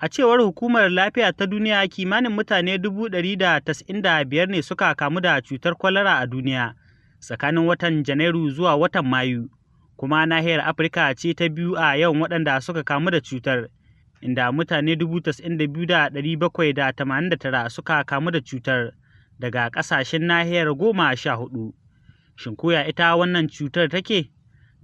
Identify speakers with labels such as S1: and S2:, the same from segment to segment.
S1: A cewar Hukumar Lafiya ta Duniya, kimanin mutane 195,000 ne suka kamu da cutar kwalara a duniya tsakanin watan Janairu zuwa watan Mayu, kuma nahiyar Afirka ce ta biyu a yawan waɗanda suka kamu da cutar, inda mutane 92,789 suka kamu da cutar daga ƙasashen nahiyar 14. Shin ko ya ita wannan cutar take?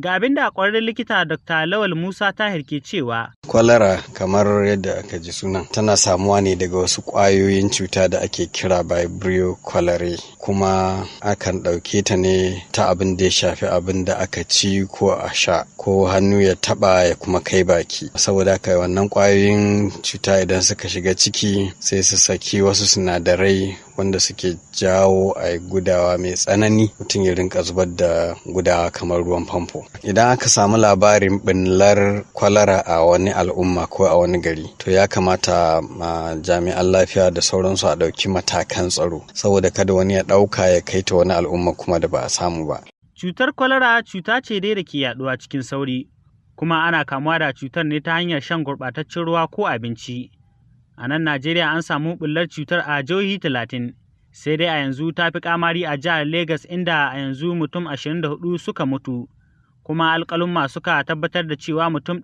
S1: Ga abin da ƙwararren likita Dr. Lawal Musa Tahir ke cewa.
S2: Kwalara, kamar yadda aka ji sunan, tana samuwa ne daga wasu ƙwayoyin cuta da ake kira Vibrio cholerae, kuma akan ɗauke ta ne ta abin da ya shafi abin da aka ci ko a sha ko hannu ya taɓa ya kuma kai baki. Saboda haka wannan ƙwayoyin cuta idan suka shiga ciki, sai su saki wasu sinadarai wanda suke jawo a gudawa mai tsanani, mutum ya rinka zubar da gudawa kamar ruwan famfo. Idan aka samu labarin ɓullar kwalara a wani al'umma ko a wani gari, to ya kamata jami'an lafiya da sauransu a ɗauki matakan tsaro, saboda kada wani ya ɗauka ya kai ta wani al'umma kuma da ba a samu ba.
S1: Cutar kwalara cuta ce dai da ke yaduwa cikin sauri, kuma ana kamuwa da cutar ne ta hanyar shan gurɓataccen ruwa ko abinci. A nan Najeriya an samu ɓullar cutar a jihohi 30, sai dai a yanzu ta fi kamari a jihar Legas, inda a yanzu mutum 24 suka mutu, kuma alƙaluma suka tabbatar da cewa mutum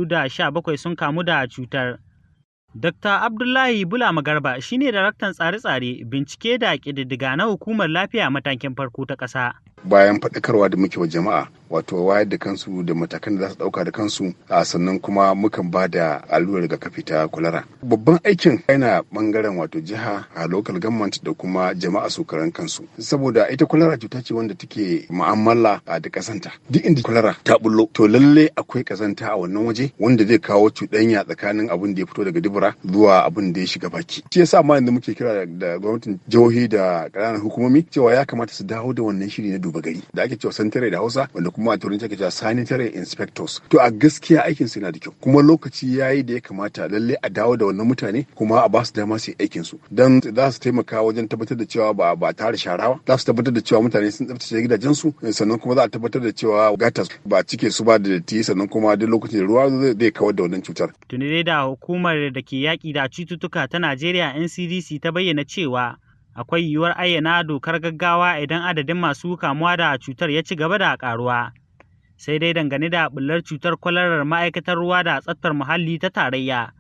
S1: 417 sun kamu da cutar. Dr. Abdullahi Bulama Garba shine daraktan tsare-tsare, bincike da ƙididdiga na Hukumar Lafiya Matakin Farko ta Ƙasa.
S3: Bayan faɗakarwa da muke wa jama'a, wato wayar da kansu da matakan da za su ɗauka da kansu, a sannan kuma mukan ba da allurar rigakafi ta kwalara. Babban aikin yana bangaren wato jiha a local government da kuma jama'a su karan kansu, saboda ita kwalara cuta ce wanda take mu'amala da kazanta. Duk inda kwalara ta bullo, to lalle akwai kazanta a wannan waje wanda zai kawo cuɗanya tsakanin abin da ya fito daga dubura zuwa abin da ya shiga baki. Shi yasa ma yanzu muke kira da gwamnatin jihohi da ƙananan hukumomi cewa ya kamata su dawo da wannan shiri na duba gari da ake cewa sanitary da Hausa, wanda kuma a Turanci ake cewa sanitary inspectors. To a gaskiya aikin su yana da kyau, kuma lokaci yayi da ya kamata lalle a dawo da wannan mutane kuma a ba su dama su yi aikin su, dan za su taimaka wajen tabbatar da cewa ba tare sharawa, za su tabbatar da cewa mutane sun tsaftace gidajen su, sannan kuma za a tabbatar da cewa gutters ba cike su ba da datti, sannan kuma duk lokacin da ruwa zai kawar da wannan cutar.
S1: Tuni dai da hukumar da ke yaƙi da cututtuka ta Najeriya, NCDC, ta bayyana cewa akwai yiwuwar ayyana dokar gaggawa idan adadin masu kamuwa da cutar ya ci gaba da ƙaruwa. Sai dai dangane da ɓullar cutar kwalarar, Ma'aikatar Ruwa da Tsaftar Muhalli ta Tarayya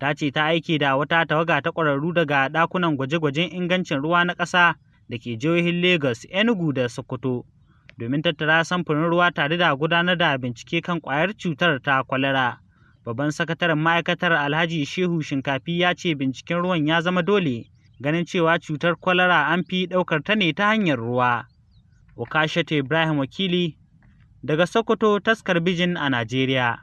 S1: ta ce ta aike da wata tawaga ta ƙwararru daga ɗakunan gwaje-gwajen ingancin ruwa na ƙasa da ke jihohin Lagos, Enugu da Sokoto domin tattara samfurin ruwa tare da gudanar da bincike kan ƙwayar cutar ta kwalara. Babban sakataren ma'aikatar, Alhaji Shehu Shinkafi, ya ce binciken ruwan ya zama dole, ganin cewa cutar kwalara an fi ɗaukar ta ne ta hanyar ruwa. Okashatu Ibrahim Wakili daga Sokoto, Taskar Bijin a Najeriya.